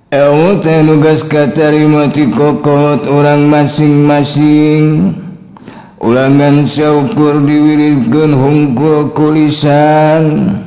Ilmu teh nu geus katarima ti kokolot urang masing-masing. Ulangan saukur diwiridkeun hungkul ku lisan,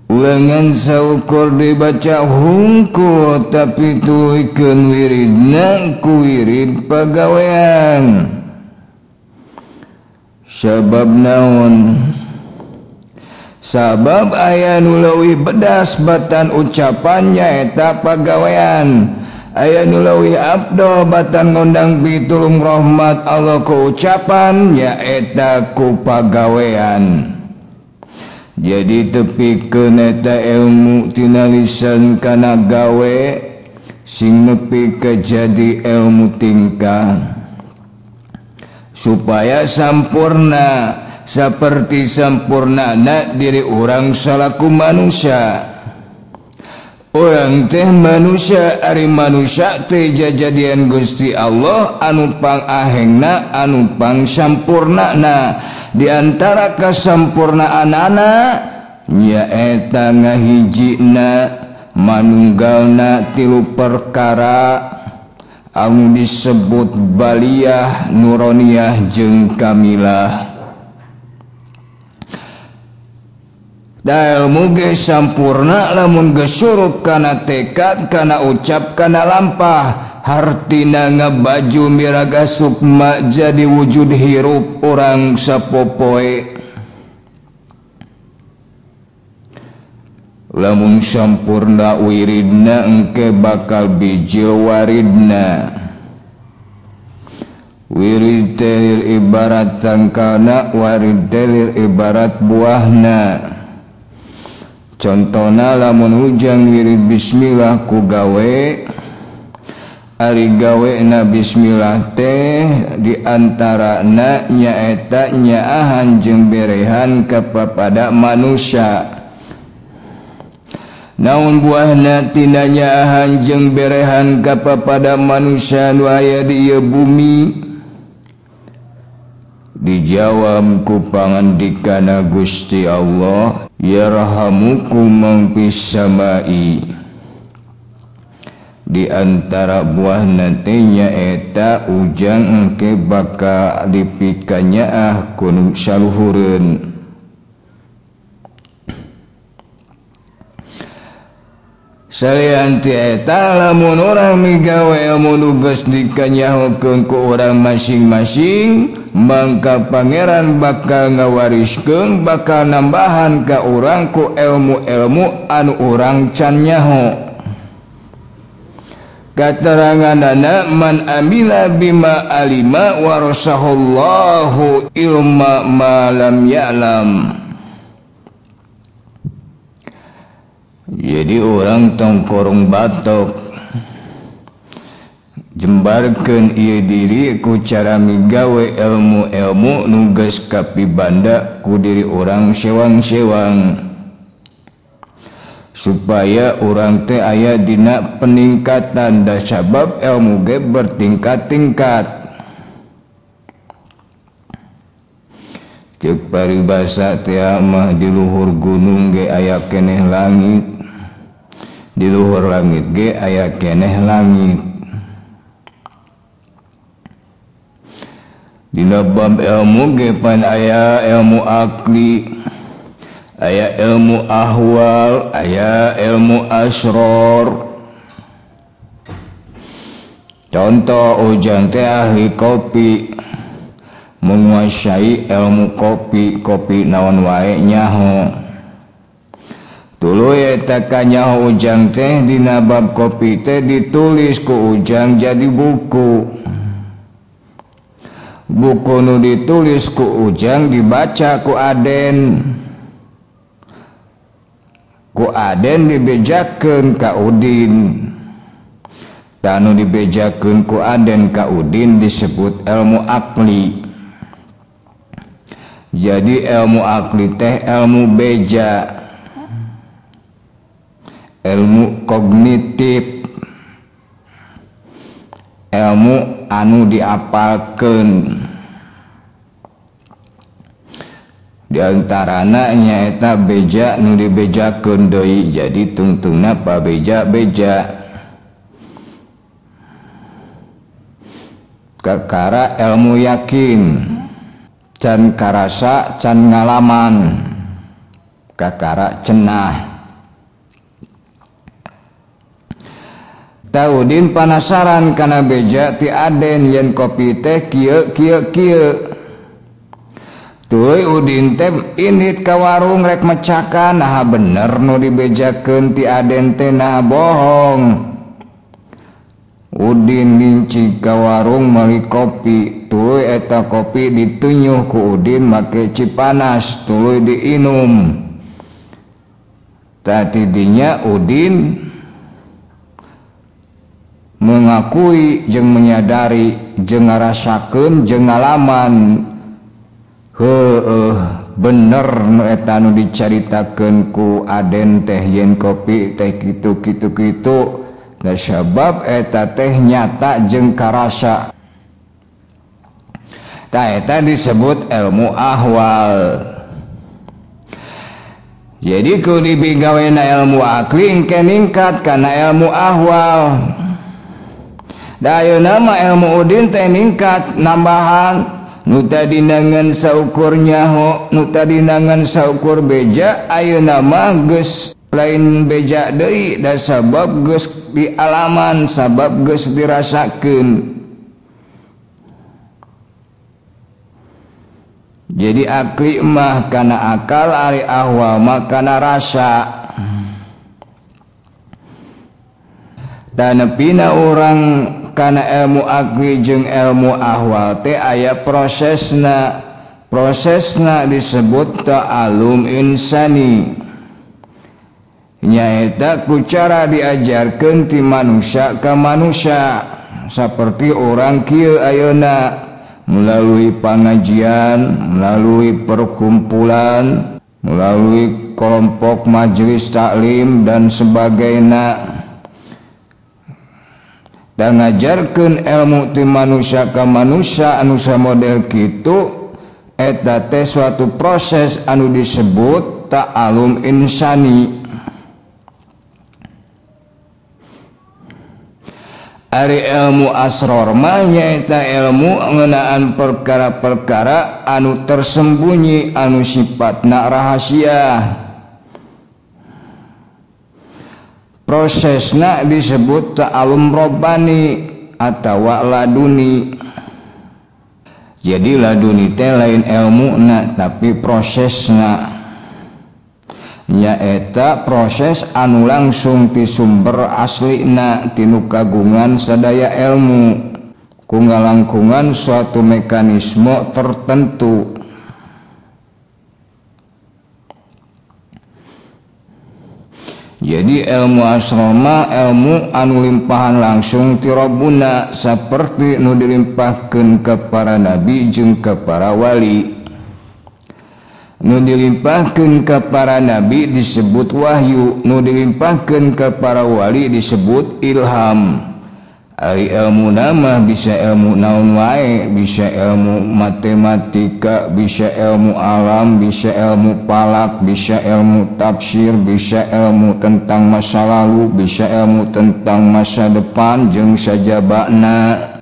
ulangan saukur dibaca hungkul tapi tuluykeun wiridna ku wirid pagawean. Sabab naon? Sabab aya nu leuwih bedas batan ucapan nyaeta pagawean, aya nu leuwih abdol batan ngondang pitulung rahmat Allah ku ucapan nyaeta ku pagawean. Jadi tepikeun eta ilmu tina lisan kana gawe sing nepi ka jadi ilmu tingkah supaya sampurna seperti sampurnana diri orang salaku manusia. Orang teh manusia, ari manusia teh jajadian Gusti Allah anu pangahengna anu pangsampurnana. Di antara kasampurnaanana nyaeta ngahijina manunggalna tilu perkara anu disebut baliyah, nuroniyah jeung kamilah. Da ilmu ge sampurna lamun geus surup kana tekad, kana ucap, kana lampah. Hartina ngabaju miraga sukma jadi wujud hirup urang sapopoe. Lamun sampurna wiridna engke bakal bijil waridna. Wirid teh ibarat tangkalna, warid teh ibarat buahna. Contona lamun hujang wirid bismillah ku gawe, ari gawe na bismillah teh diantarana nyaeta nyaahan jeung berehan kepada manusia. Naon buahna tina nyaahan jeung berehan kepada manusia nu aya di ieu bumi? Dijawab ku pangandikana Gusti Allah, yarhamukum man fis samai. Di antara buahna teh nyaeta ujang engke bakal dipikanyaah ku nu saluhureun. Salian ti eta lamun urang migawe ilmu nu geus dikanyahokeun ku urang masing-masing, mangka pangeran bakal ngawariskeun, bakal nambahan ka urang ku ilmu-ilmu anu urang can nyaho. Kateranganana man amila bima alima warasahullahu ilma ma lam ya'lam. Jadi orang tongkorong batok jembarkeun ieu diri ku cara migawe ilmu-ilmu nu geus kapibanda ku diri orang sewang-sewang, supaya orang teh aya dina peningkatan. Da sabab ilmu ge bertingkat-tingkat. Ceuk paribasa teh mah di luhur gunung ge aya keneh langit, di luhur langit ge aya keneh langit. Dina bab ilmu ge pan aya ilmu akli, aya ilmu ahwal, aya ilmu asror. Contoh ujang teh ahli kopi, menguasai ilmu kopi, kopi naon wae nyaho. Tuluy eta kanyaho ujang teh dina bab kopi teh ditulis ku ujang jadi buku. Buku nu ditulis ku ujang dibaca ku Aden. Ku Aden dibejakeun ka Udin. Tanu dibejakeun ku Aden ka Udin disebut ilmu akli. Jadi ilmu akli teh ilmu beja, ilmu kognitif, ilmu anu diapalkeun. Di antarana nyaeta beja nu dibejakeun deui, jadi tungtungna pabeja-beja. Kakara ilmu yakin can karasa can ngalaman kakara cenah. Taudin panasaran kana beja ti Aden yen kopi teh kieu kieu kieu. Tuluy Udin teh indit ka warung rek mecakan naha bener nu dibejakeun ti Aden teh naha bohong. Udin nginci ka warung meuli kopi, tuluy eta kopi ditunyuh ku Udin make cipanas, tuluy diinum. Tah tidinya Udin mengakui jeung menyadari jeung ngarasakeun jeung ngalaman heueuh bener nu eta nu dicaritakeun ku Aden teh yen kopi teh kitu kitu kitu. Da sabab eta teh nyata jeung karasa. Tah eta disebut ilmu ahwal. Jadi ku dibigawena ilmu akli engke ningkat kana ilmu ahwal. Da ayeuna mah ilmu Udin teh ningkat nambahan nu tadina ngan saukur nyaho, nu tadina ngan saukur beja, ayeuna mah geus lain beja deui da sabab geus dialaman, sabab geus dirasakeun. Jadi akli mah kana akal, ari ahwal mah kana rasa. Tanepina urang kana ilmu akli jeung ilmu ahwal teh aya prosesna. Prosesna disebut ta'alum insani, nyaeta ku cara diajarkeun ti manusia ka manusia saperti urang kieu ayeuna melalui pengajian, melalui perkumpulan, melalui kelompok majelis taklim dan sebagainya. Dan ngajarkeun ilmu ti manusia ka manusia anu samodel kitu eta teh suatu proses anu disebut ta'alum insani. Ari ilmu asror mah nyaeta ilmu ngeunaan perkara-perkara anu tersembunyi anu sifatna rahasia. Prosesna disebut ta'alum robbani atawa laduni. Jadi laduni teh lain ilmuna tapi prosesna, nyaeta proses anu langsung ti sumber aslina tinu kagungan sadaya ilmu ku ngalangkungan suatu mekanisme tertentu. Jadi ilmu asrama ilmu anu limpahan langsung ti Rabbuna saperti nu dilimpahkeun ka para nabi jeung ka para wali. Nu dilimpahkeun ka para nabi disebut wahyu, nu dilimpahkeun ka para wali disebut ilham. Ari ilmu nama bisa ilmu naon wae, bisa ilmu matematika, bisa ilmu alam, bisa ilmu falak, bisa ilmu tafsir, bisa ilmu tentang masa lalu, bisa ilmu tentang masa depan jeung sajabana.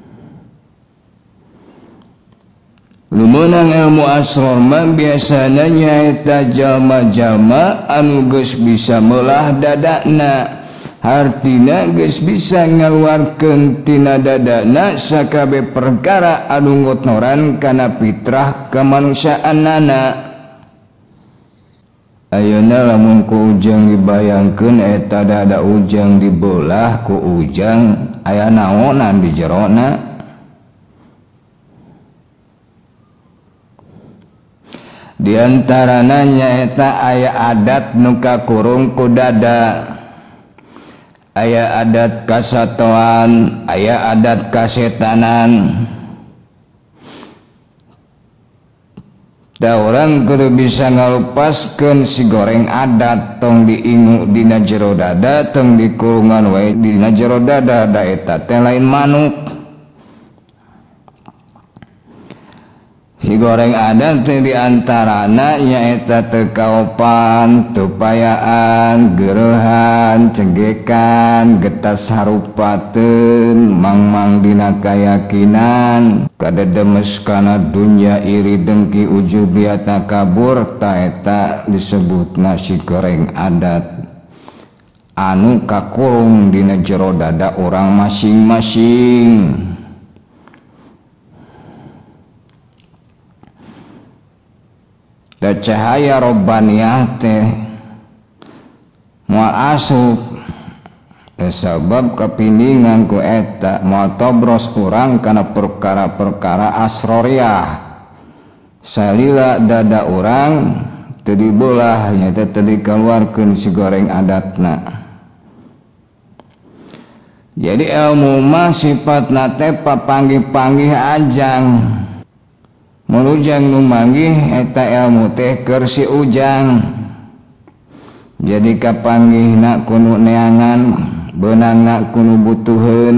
Lumeunang ilmu asror mah biasana nyaeta jalma-jalma anu geus bisa meulah dadana. Hartina geus bisa ngaluarkeun tina dadana sakabeh perkara anu ngotoran kana fitrah kemanusiaanana. Ayeuna lamun ku Ujang dibayangkeun eta dada Ujang dibelah ku Ujang aya naonan di jerona. Di antarana nyaeta aya adat nu kakurung ku dada. Aya adat kasatoan, aya adat kasetanan. Da urang kudu bisa ngalupaskeun si goreng adat tong diingu dina jero dada, tong dikurungan wae dina jero dada, da eta teh lain manuk. Si goreng adat teh diantarana nyaeta teu kaopan, teu payaan, gereuhan, cegekan, getas harupateun, mangmang dina kayakinan, kadedemes kana dunya iri dengki ujub ria takabur, ta eta disebutna si goreng adat anu kakurung dina jero dada urang masing-masing. Da cahaya robbaniyah teh moal asup sabab kapindingan ku eta moal tobros urang kana perkara-perkara asroriyah. Salila dada urang teu dibelah nyaeta teu dikaluarkeun si goreng adatna. Jadi ilmu mah sifatna teh papanggih-panggih ajang. Mun ujang nu manggih eta ilmu teh keur si ujang. Jadi kapanggihna kudu neangan, beunangna kudu butuheun.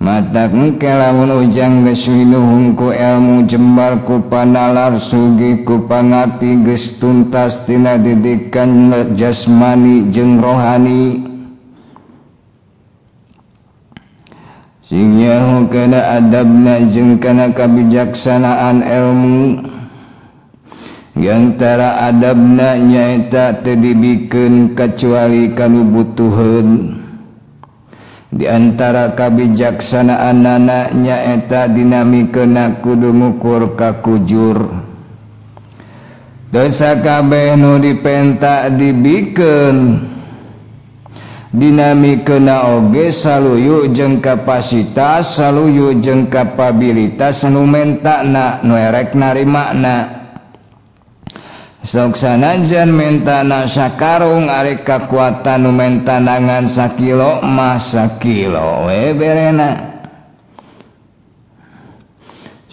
Matak engke lamun ujang geus winuhung ku ilmu jembar ku panalar sugih ku pangarti geus tuntas tina didikan jasmani jeung rohani. Sing nyaho kana adabna jeung kana kabijaksanaan ilmu. Diantara adabna nyaeta teu dibikeun kacuali kanu butuheun. Di antara kabijaksanaanana nyaeta dinamikeunna kudu ngukur ka kujur. Dosa kabeh nu dipenta dibikeun dinamikeunna oge saluyu jeung kapasitas, saluyu jeung kapabilitas nu mentana, nu erek narimana. Sok sanajan mentana sakarung ari kakuatan nu mentana ngan sakilo mah sakilo we berena.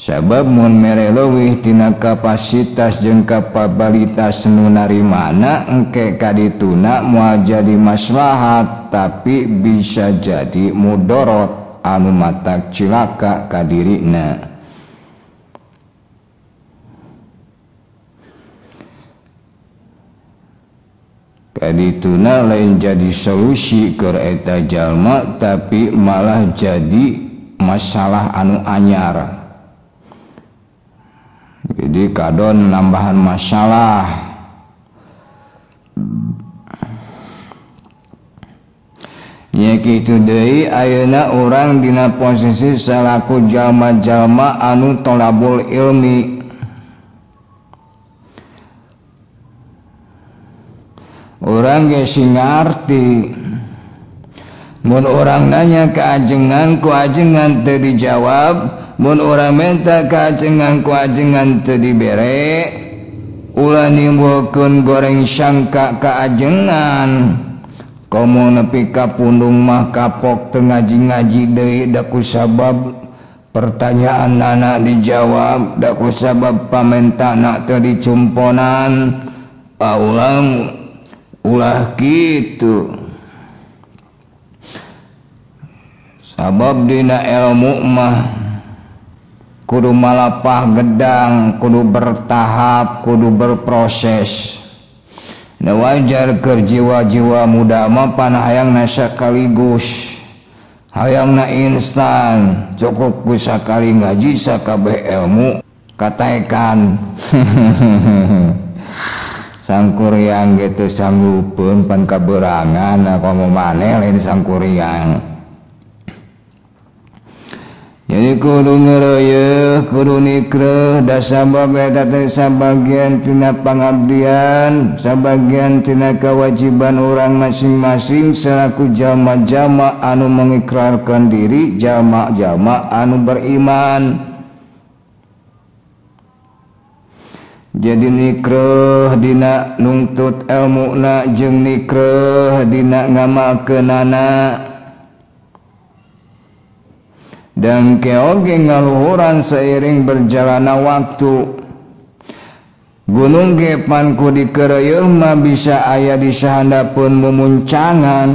Sabab mun mere leuwih tina kapasitas jeung kapabilitas nu narimana engke kadituna moal jadi maslahat tapi bisa jadi mudorot anu matak cilaka ka dirina. Kadituna lain jadi solusi keur eta jalma tapi malah jadi masalah anu anyar. Jadi kadon nambahan masalah. Nya kitu deui ayeuna urang dina posisi salaku jalma-jalma anu tolabul ilmi. Urang ge sing ngarti. Mun urang nanya ka ajengan ku ajengan teu dijawab, mun urang minta ka ajengan ku ajengan teu dibere, ulah nimbulkeun goreng sangka ka ajengan. Komo nepi ka pundung mah kapok teu ngaji-ngaji deui da ku sabab pertanyaan nana dijawab, da ku sabab pamentana teu dicumponan. Ulang ulah kitu. Sabab dina ilmu mah kudu malapah gedang, kudu bertahap, kudu berproses. Nah wajar keur jiwa-jiwa muda mah pan hayangna sakaligus, hayangna instan, cukup ku sakali ngaji sakabeh ilmu kataekan. Sangkuriang gitu sanggupeun pan kaberangan komo maneh lain sangkuriang. Jadi kudu ngeureuyeuk, kudu nikreuh, da sabab eta teh sabagian tina pangabdian, sabagian tina kewajiban urang masing-masing selaku jalma-jalma anu mengikrarkan diri, jalma-jalma anu beriman. Jadi nikreuh dina nungtut elmuna jeung nikreuh dina ngamalkeunana. Dan keoge ngaluhuran seiring berjalanna waktu. Gunung ge pan ku dikeureuyeum mah bisa aya di sahandapeun mumuncangan.